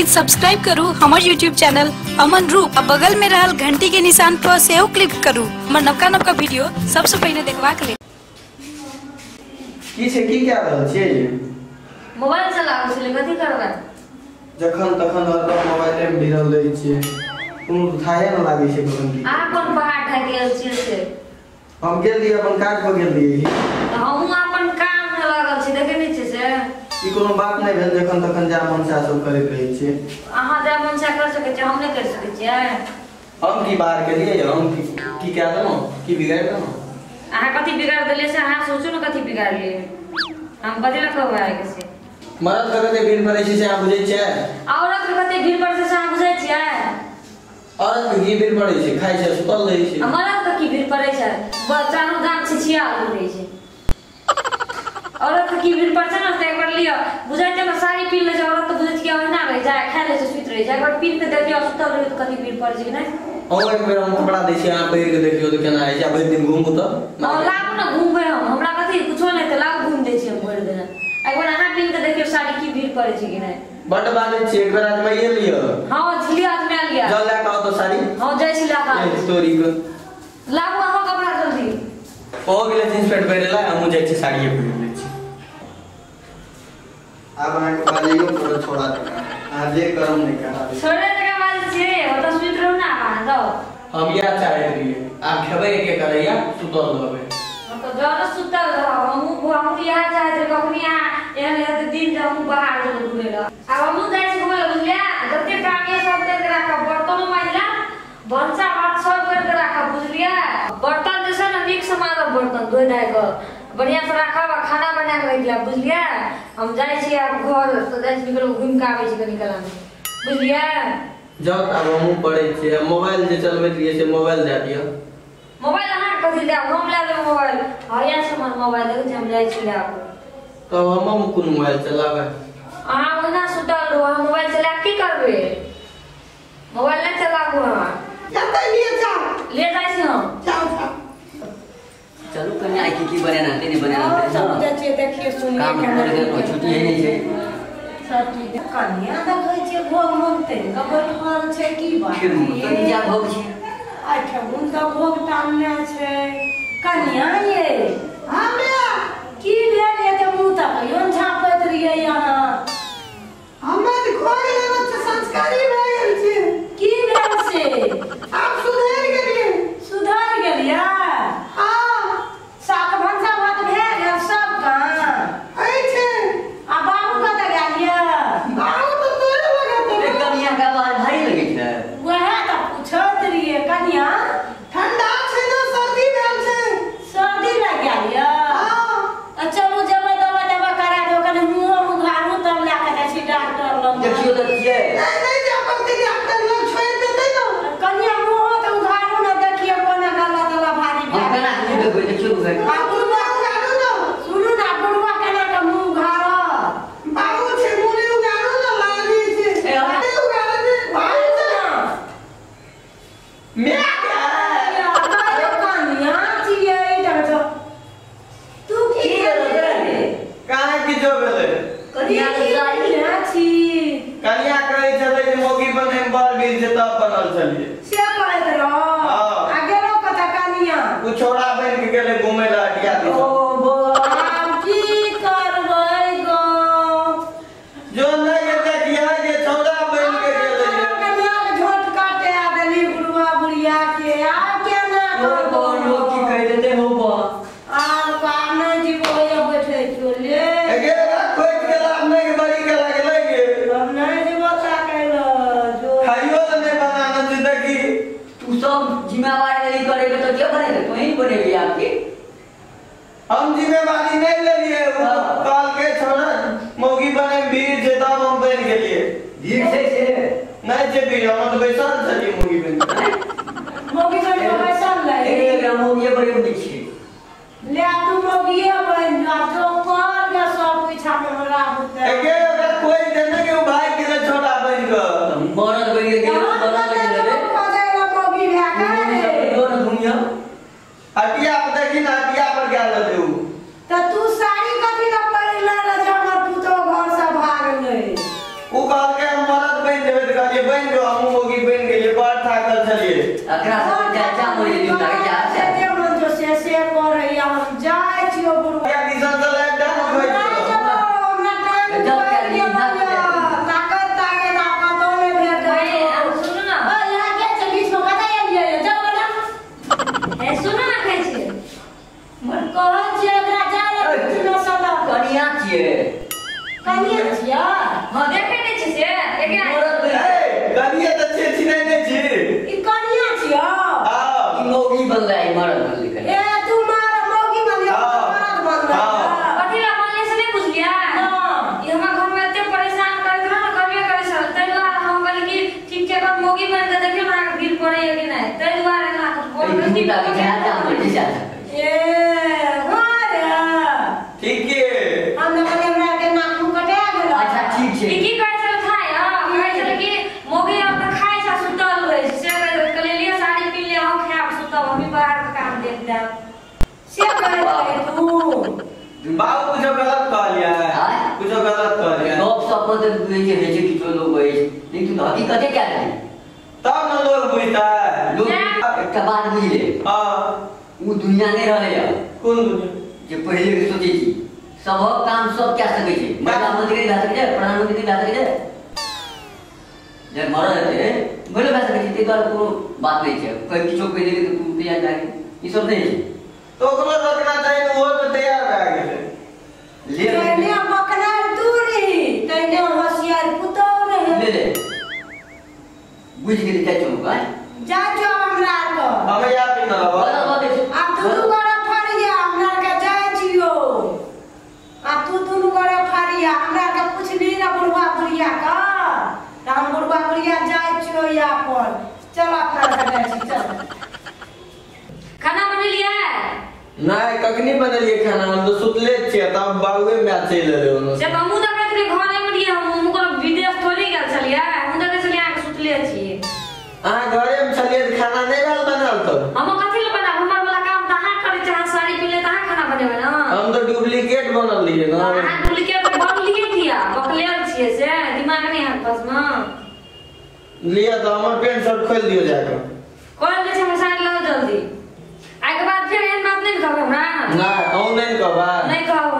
Please subscribe करू हमर YouTube channel Aman रूप आ बगल में रहल घंटी के निशान पर सेहो क्लिक करू हमर नवका नवका वीडियो सबसे पहले देखबाक लेल। की छै की कए रहल छियै? मोबाइल चलाबै छलै, कथी करबै? जखन तखन हरदम मोबाइले में भिड़ल रहै छियै, कोनो थाहे न लागै छै कखन की। अहाँ कोन पहाड़ ढाकि गेल छियै से? हम गेल रहियै अपन काज पर गेल रहियै। तऽ हमहूँ अपन काम में लागल छी, देखै नहि छियै से? ई कोनो बात नहि भेल, जखन तखन जा मन सएह सब करैत रहै छियै। अहाँ जा मन सएह कर सकै छियै, हम नहि करि सकै छियै। हम की बाहर केलियै? हम की कए देलहुँ? की बिगाड़ि देलहुँ? अहाँ कथी बिगाड़ देलियै से अहाँ सोचू ने, कथी बिगाड़लियै? हम कथी लए कहबै अहाँके से? मरद के कते भीड़ पड़ै छै से अहाँ बुझै छियै? औरत के कते भीड़ पड़ै छै से अहाँ बुझै छियै? औरत के की भीड़ पड़ै छै? खाइ छै, सुतल रहै छै। आ मरद के की भीड़ पड़ै छै? चारू गाम छिछिया रहै छै। औरत के की भीड़ पड़ै छै ने, तऽ एक बार लिअ बुझै छै ने, साड़ी पीन लै छै औरत तऽ बुझै छै कि ओहिना रहै छै, खाइ लै छै, सुति रहै छै। एक बार पीन के देखियौ, सुतल रहै तऽ कथी भीड़ पड़ै छै कि नहि? अहूँ एक बेर हम कपड़ा दै छी, अहाँ पहिर के देखियौ तऽ केना होइ छै। भरि दिन घुमू तऽ लाबू ने, घुमबै हम, हमरा कथी कुछो नहि तऽ लाबू घुमि दै छी हम भरि दिन। एक बार अहाँ पीन के देखियौ साड़ी की भीड़ पड़ै छै कि नहि। बड्ड बाजै छियै, एक बेर आजमाइए लिअ। हँ लिअ, आजमा लिअ। जल लए कऽ आउ तऽ साड़ी। हँ जाइ छी लए कऽ। तोरी के लाबू अहाँ कपड़ा जल्दी। ओहो गेलै जींस पैंट पहिरै लए, हमहूँ जाइ छी साड़िए पहिर लै छी। आब अहाँके बाजैयो पड़त छोड़ा जकाँ, अहाँ जे करम नहि करब। छोड़े जकाँ बाजै छियै, ओतऽ सुति रहू ने अहाँ, जाउ। हम इएह चाहैत रहियै, आब खेबै के करैया, सुतल रहबै। तऽ जाउ ने सुतल रहब। हमहूँ इएह चाहैत रहियै, कखनी अहाँ एहन हेतै दिन जे हमहूँ बाहर जेबै घुमै लए। आब हमहूँ जाइ छी घुमै लए, बुझलियै? जते काम यऽ सब करि कऽ राखब, बर्तनो माजि लेब, भनसा भात सब करि कऽ राखब, बुझलियै? बर्तन जे छै ने नीकसँ माजब, बर्तन धोइ धाइ कऽ बढ़िआँसँ राखब आ खाना बना कऽ राखि लेब, बुझलियै? हम जाइ छी आब घर, तऽ जाइ छी निकलू, घुमि कऽ आबै छी कनि कलामे, बुझलियै? जाउ तऽ आब हमहूँ पढ़ै छियै। मोबाइल जे चलबैत रहियै से मोबाइल दए दिअ। मोबाइल अहाँके कथी देब? हम लए लेबै मोबाइल। हँ इएह छै हमर मोबाइल, देखै छी हम जाइ छी लए आबू। तब हम कोन मोबाइल चलाबै? अहाँ ओहिना सुतल रहू, अहाँ मोबाइल चला कऽ की करबै? मोबाइल नहि चलाबू अहाँ। ले जाइ छी हम। चलू कन्या की की बनेना ते नहीं बनेना ते सब जाइ छियै, देखिए सुनिए काम कर देनो, छुट्टी है नहीं छै। सब चीज कन्या देखै छियै, भोग मगतै बैठल छै, की बात? कन्या भोग छै, आइ ठेहुन तऽ भोग टानने छै कन्या। ये हमरा की भेल ये जे मुँह तकैयो ने झाँपैत रहियै अहाँ? हमरा तऽ खो गेलै, संस्कारी भए गेल छियै। की भेल से? आब सुधरि गेलियै। सुधरि गेलियै? हँ। साक भनसा भात भए गेल सब काम? अछि। आ बाबू कतऽ गेल यऽ? बाबू तऽ तोरे लगत। कन्या के आवाज भारी लगै छै। वएह तऽ पूछैत रहियै कन्या। ठंडा छै ने, सर्दी भेल छै। सर्दी लागि गेल यऽ? हँ। तऽ चलू जेबै दवा दवा करा देबै, कनि मुँहो उघारू तब लए कऽ जाइ छी डॉक्टर लग। देखियौ तऽ छियै। नहि नहि जाय पड़तै डॉक्टर लग, छोड़ि देतै ने। कन्या मुँहो तऽ उघारू ने, देखियौ कोना गला तला भारी हम भए केना गेल। मुँह देखबै? देखियौ उघारि। आ बुढ़वा उघारू ने। सुनू ने, बुढ़वा केना कऽ मुँह उघारत? बाबू छै, मुँह नहि उघारू ने, लाली छै। ए, हमरा- नहि उघारू ने, बाबू छै। माय के। कन्या छियै डॉक्टर। तू की की भेलै केलियै? कहाँ किछो भेलै? कन्या की के साड़ी कन्या छी? कन्या कहै छलै जे मौगी बनै मे बड़ भीड़ छै, तब बनल छलियै। से कहैत रहो? हँ। आ गेलो कतऽ कन्या? ओ छौड़ा बनि के गेलै घुमै लए हटिया दिस। ओ आब की करबै गो? जो नहि गेलै किया जे छौड़ा बनि के गेलै। कन्याके झोट काटे आ देली बुढ़वा बुढ़िया के, आब केना करबो? लोग की कहि देते हो बा? आब बाप नहि जीवो होइया बैठे छियो ले। एगे एकरा खोजि के लाभ नहि के बड़ी के लागलै गे। हम नहि जीवो ताकै लए जो। खाइयो लए नहि बनाना छै देखी। तू सब जिम्मेवारी नहीं करेगा तो क्या बनेगा? तू ही बनेगी आपकी। हम जिम्मेवारी नहीं लेलिए, ओ हाँ। कहलकै छौड़ा मौगी बनै मे भीड़ छै तब हम बनि गेलियै। भीड़ छै से? नहि छै भीड़, हम तऽ बैसल छलियै मौगी बनि के। मौगी बनि कऽ बैसल रही। एक मौगिए बड़ी बनी छी। ले तू मौगिए बनि जा, जो कर गे सब पीछा में हमरा बुते। एगे ओकरा खोजि देने के ओ भागि गेलै छौड़ा बनि कऽ। मरद बनि गेलै, मरद बनि गेलै। मौगी भए कऽ रे। जो न घुमिया। हटिया पर देखी ने, हटिया पर गेल रहै उ। तऽ तू साड़ी कथी लए पहिरले रह जे हमर पुतोहु घर से भागलै? उ कहलकै हम मरद बनि छियै। कनिया छियै? हां देखे नै छी से एके ए कनिया त छियै छिनै नै छी। ई कनिया छियै? हां ई मौगी बनलै मरद बनलै। ए तू मार मौगी बनलै मरद बनलै। कथि ला बनलै से नै बुझलियै? ई हमरा घर में एते परेशान करैत रह न करबे करै छल तै दुआरे हम कहली कि ठीक छै अगर मौगी बन त देखियौ ना अहाँके बिल पड़ैया कि नै तै दुआरे ना फोन करी जा। ए हां रे ठीक है हम न कहली हमरा के नाखून कटा गेल। अच्छा ठीक छै। ई की कहै छल खाय? हां कहै छल कि मौगी अब त खाय छ सुतल रहै छै से कहै लिअ साड़ी पिन ले हम खायब सुतब हम बाहर के काम देख देब से कहै रहे तू। बाबू कुछो गलत कहलियै? कुछो गलत कहलियै? गप सप पर तऽ बुझै छै होइ छै किछो लोग कहै छै लेकिन तू हकीकते क्या रही तब न लोग बुझतै। लोग एकटा बात बुझले। हां उ दुनिया नहीं रहलै अब। कोन दुनिया? जे पहिले के सोचै छी सबक काम सब क्या सकै छै। महिला मंत्री नहीं भए सकै छै, प्रधानमंत्री नहीं भए सकै छै, जे मरद हेतै महिलो भए सकै छै। ताहि दुआरे कोनो बात नहीं छै। कोई किछो कहि देलकै तऽ तू तैयार भए गेल ई सब नहीं छै। तो ओकरो रखना चाही ओहो तऽ तैयार भए गेलै। ले तैने बकनार दूरी तैने होशियार पुतौ रहे। ले ले बुझि गेली चाचू का जा जो हमरा को हम या भी न रहब। आ दुनू गोरा फरिया हमरा के जाय छियो। आ तू दुनू गोरा फरिया हमरा के पुछली ना बुढ़वा बुढ़िया का त हम बुढ़वा बुढ़िया जाय छियो या पर चल अपना के जाय छी चल। खाना बनेलियै? नहीं कखनी बनेलियै खाना हम तो सुतले छियै तब बाबुए में चलि एलै ओनो से। हमहूँ देखैत रहियै घरे में रहियै हम कोनो विदेश थोड़ी गेल छलियै। हमहूँ देखै छलियै अहाँके सुतले छियै। अहाँ घरे में छलियै त खाना नहीं भेल बनल तो हम कथि ले बनाब? हमर वाला काम त अहाँ करै छी। अहाँ साड़ी पिन्हले त अहाँ खाना बनेबै न। हम तो डुप्लीकेट बनल रहियै न। अहाँ डुप्लीकेट बनलियै किया? बकलेल छियै से दिमाग नहीं अहाँके पास न। लिअ त हमर पेंट शर्ट खोलि दियौ जाके। खोलि दै छी हमर साड़ी लऽ जल्दी। आइ के बाद फेर एहन बात नहीं कहबै हमरा। नहीं अहूँ नहीं कहबै। नहीं कहब